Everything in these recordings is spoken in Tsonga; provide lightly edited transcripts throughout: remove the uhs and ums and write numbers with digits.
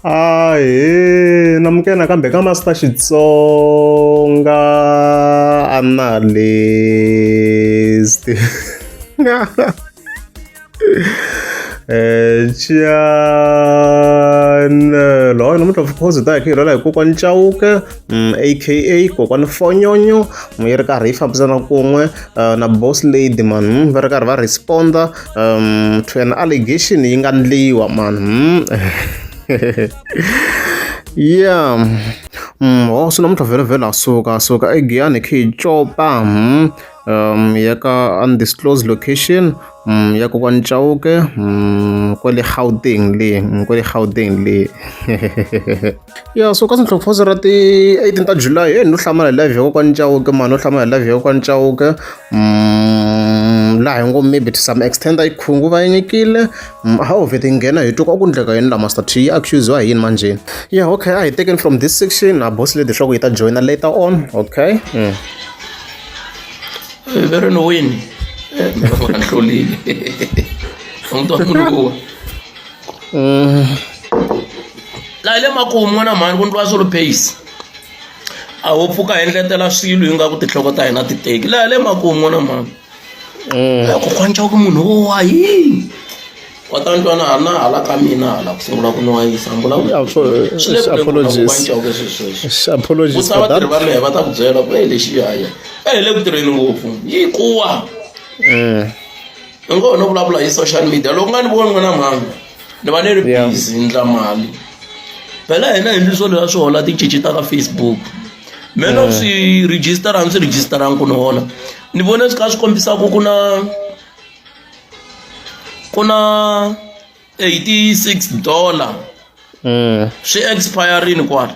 Ahee namukela nakambe ka Master Xitsonga Analyst channel hayi namuntlha of course hi ta hi kha hi rhwala hi kokwani Chauke aka kokwani Fonyonyo yi ri karhi yi fambisana kun'we na boss lady man va ri karhi va respond-a to an allegation yi nga ndliwa man yeah ho so namuntlha vhele vhele ha suka ha suka eGiyani hi kha hi copa ya ka undisclosed location ya kokwani Chauke kwale Gauteng le kwale Gauteng le ya so ka Sentlhophoso ra ti 18 ta July he no hlamala hi live ya kokwani Chauke mani no hlamala hi live ya kokwani Chauke laha hi ngo maybe to some extent a yi khunguvanyekile a ho vhete nghena hi twa ku ndleka yini la Master T yi accuse-iwa hi yini manjheni yeah okay a hi tekeni from this section a boss lady leswaku yi ta joina later on okay. Vero ni wini va hlolile u n'wi twa munhu kuwa laha le makumu n'wana mhani ku ndliwa swilo pace a ho pfuka hi ndletela swilo ingaku tinhloko ta hina ti teki laha le makumu n'wana mhani kokwani Chauke munhu wo wa yini wa ta ni twa na ha na hala ka mina hala ku sungula ku nwayisa swi le apologies Chauke swilo sweswo apologies vutisa for that vatirhi va mehe va ta ku byela ku e lexi haya e hi le ku tirheni ngopfu yi kuwa ni ngo no vulavula hi social media loko nga ni voni n'wana mhani ni va ni ri busy ni ndla mali phela hina hi ndli swilo swi hola tincici ta ka Facebook me no swi register a ni swi registeranga ku ni hola ni vone swi kha swi kombisa ku ku na $86 swi expirini kwala.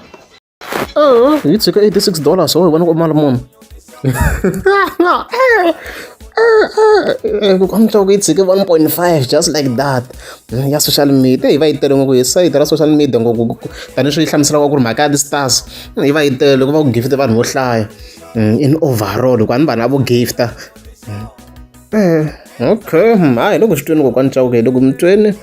Oh, yi tshika $86 ho hi vona ku mali muni ku yi tshike 1.5 just like that ya social media yi va yi tele ngopfu hi sayiti ra social media ngopfu tanihi swi yi hlamuselaka ku ri mhaka ya ti-stars yi va yi tele ku va ku gift vanhu vo hlaya in overall hikuva ni vanhu a vo gifta okay hayi hi loko swi tweni kokwani Chauke hi loko mi tweni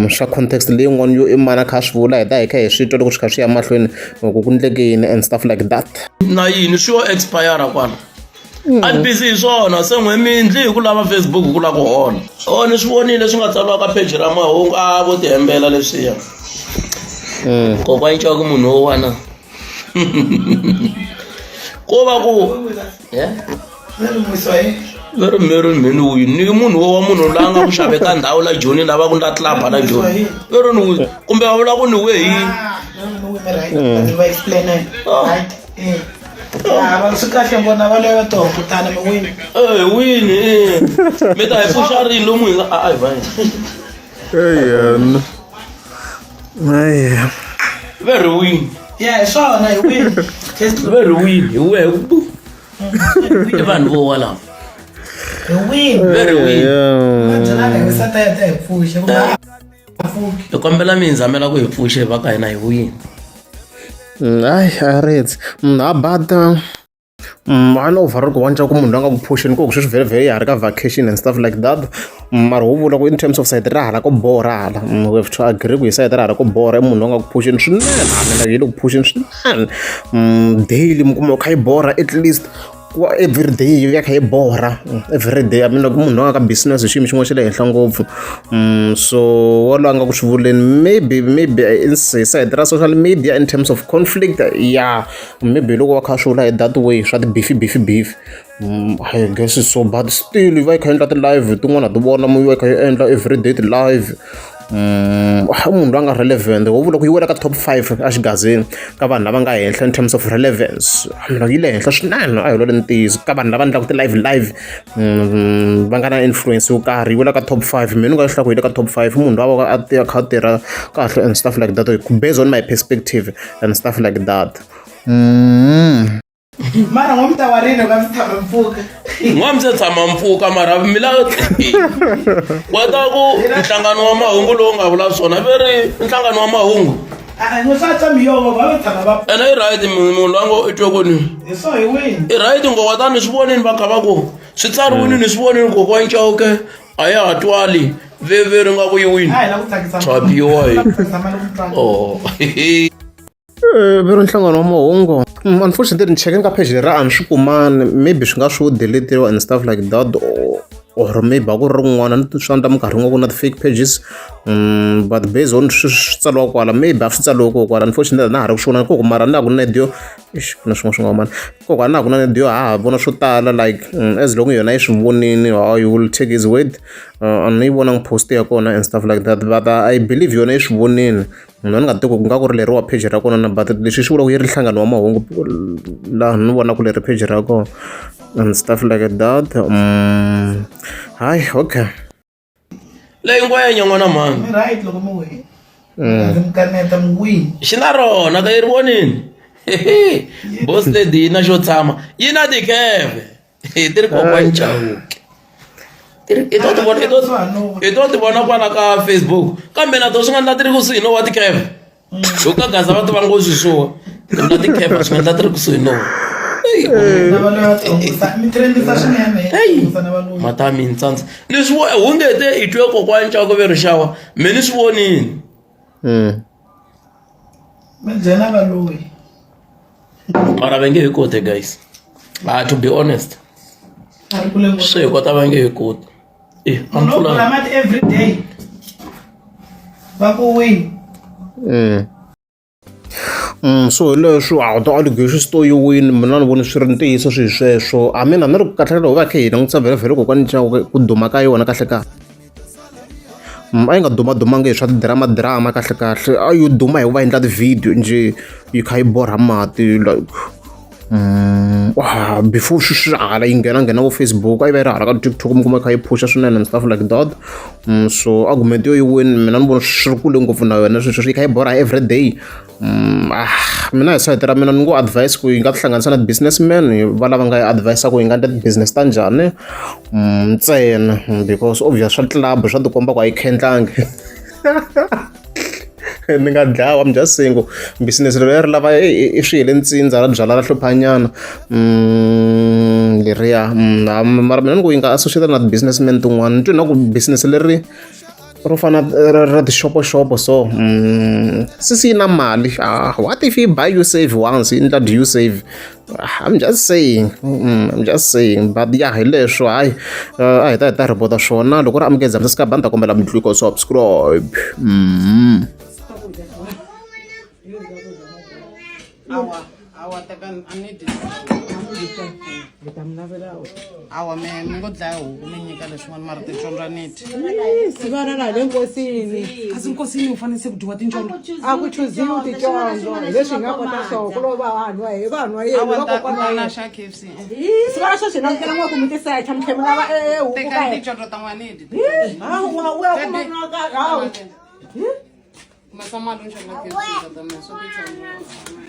swa context leyin'wana yo i mani a kha a swi vula hi ta hi kha hi swi twa loko swi kha swi ya mahlweni ku ku ndleke yini and stuff like that na yini swi yo expire kwala a ni busy hi swona se n'we mindli hi ku lava Facebook ku lava ku hola o ni swi vonile swi nga tsariwa ka page ra mahungu a vo ti hembela leswiya kokwani Chauke munhu wo wana ko va ku va ri meri mheni wuyi ni munhu wo wa munhu la nga ku xave ka ndhawu la Joni lava ku ndla club la Joni ve ri ni wuyi kumbe va vula ku ni we hi swi kahle vona va leva tihungutana mi wini eh wini eh mi ta hi pfuxa rini lomu hi nga a hi va Eyen. Ay. Ve ri wini ya hi swona hi wini ve ri wini hi wehe ku i vanhu vo wa lava hi wini ve ri wini byelana hi wisata ya ta hi pfuxa ku nga pfuki hi kombela mi hi zamela ku hi pfuxe va ka hina hi wini Ay, a ri ha bada a no overall ku ku munhu loyi a nga ku phusheni ku sweswi vhele vhele ya ha ri ka vacation and stuff like that mara ho vula ku in terms of sayiti ra hala ko borha hala we have to agree ku hi sayiti ra hala ko borha i munhu loyi a nga ku phusheni swinene I mean yi le ku phusheni swinene daily mi kuma u kha yi borha at least ku va every day yi ya kha yi borha every day I mean loko munhu loyi a nga ka business hi xiyimo xin'wana xa le henhla ngopfu so walowo a nga ku swi vuleni maybe hi sayiti ra social media in terms of conflict ya maybe loko va kha swi vula hi that way swa ti-beef beef beef I guess so but still yi va yi kha yi endla ti-live tin'wana ha ti vona yi va yi kha yi endla everyday ti-live munhu loyi a nga relevant ho vula ku yi wela ka top 5 exigazini ka vanhu lava nga henhla in terms of relevance yi le henhla swinene a hi lole ntiyiso ka vanhu lava endlaka ti-live live va nga na influence yo karhi yi wela ka top 5 mina ni nga hlula ku yi le ka top 5 munhu loyi a va a kha a tirha kahle and stuff like that based on my perspective and stuff like that. Mara n'wa mi ta wa rini va mi tshama mpfuka n'wa mi se tshama mpfuka mara mi la wa ta ku nhlangano wa mahungu lowu nga vula swona ve ri nhlangano wa mahungu n'wi swa tshami yo va mi tshama va ene i right munhu loyi a ngo i twe ku ni hi so hi wini i right ngo wa ta ni swi vonini va kha va ku swi tsariwini ni swi vonini kokwani Chauke a ya ha twali. Veve ri nga ku yi wini. A hi lava ku tsakisa Chapiwa hi. ku tsakisa mali ku tlanga. Oh. Vero nhlangano wa mahungu unfortunately ni cheke ka page leri a ni swi kumani maybe swi nga swi deletiwa and stuff like that or maybe a ku ri rin'wana ni swi endla minkarhi yin'wana ku na ti-fake pages but based on swi tsariwa kwala maybe a swi tsariwi ko kwala unfortunately na ha ri ku swi vona koko mara na ku na yo ixi ku na swin'wana swi nga humani koko a na ku na yo ha ha vona swo tala like as long yona yi swi vonini how you will take his word a ni yi vonangi post ya kona and stuff like that but I believe yona yi swi vonini Munhu a ni nga tivi ku nga ku ri leriwa page ra kona na but leswi swi vulaka yi ri nhlangano wa mahungu laha ni vonaka leri page ra kona and stuff like that hayi okay leyi ngwenya n'wana mhani Mi right loko mi wini. Ndzi mi kaneta mi wini. Xi na rona ka yi ri vonini boss lady yi na xo tshama yi na tikeve ti ri kokwani Chauke i to ti vona i to ti vona kwala ka Facebook kambe na to swi nga endla ti ri kusuhi no wa tikeve hi ka gaza va tiva ngopfu swo na tikeve swi nga endla ti ri kusuhi no matami ntsandza ni swi hungete hi twe kokwani Chauke ve ri xawa me ni swi vonini Mi byela valoyi. Mara va nge he koti guys. Ah, to be honest. A ri kule ngopfu. Swi hi kota va nge he koti. Eh, a Munhu mpfula. bula mati every day. Va ku win. So hi leswo a ti allegations to yi wini mina ni voni swi ri ntiyiso swi hi sweswo a mina ni ri ku kahle loko va khe hi langutisa vhele vhele kokwani Chauke ku duma ka yona kahle kahle a yi nga dumadumangi hi swa ti-drama drama kahle kahle a yo duma hi ku va endla ti-video njhe yi kha yi borha mati like before swi swi hala yi nghena nghena vo Facebook a yi va yi ri hala ka TikTok mi kuma yi kha yi phusha swinene and stuff like that so argument yo yi wini mina ni vona swi ri kule ngopfu na yona sweswo yi kha yi borha everyday mina hi sayiti ra mina ni ngo advice ku yi nga tihlanganisa na ti-businessman va lava nga yi advise ku yi nga endla ti-business ta njhani ntsena because obvious swa club swa tikomba ku a yi khendlangi ni nga dlawa I'm just saying ku business leri ri lava i swi hele ntsindza ra byala ra hluphanyana leriya mara mina ni ku yi nga associate na ti-businessman tin'wana ni twe na ku business leri ro fana ra tixopoxopo so sisi yi na mali ah, what if you buy you save once yi endla do you save ah, I'm just saying I'm just saying but ya hi leswo hayi a hi ta hi ta report swona loko ri amukeza mi ska banda kombela mi click subscribe Awa, awa teka a ni dyi. Awa me mi ngo dlaya huku mi nyika leswin'wana mara tintswondzo a ni dyi. Sivana na le nkosini. Kasi nkosini u fanele se ku dyiwa tintswondzo. A ku chuziwi tintswondzo hi leswi hi nga kota swona ku lo va vanhu va hi vanhu va yena Awa va ta kokwana wa ta na yena. xa KFC. Sivana swo swi langutela n'wa ku mi tisecha mi tlhe mi lava e huku ka Tekani yena. tintswondzo ta n'wana ni dyi. Hawu wa wa kuma ka hawu. Humesa mali u nxavela KFC ta mina swo tintswondzo.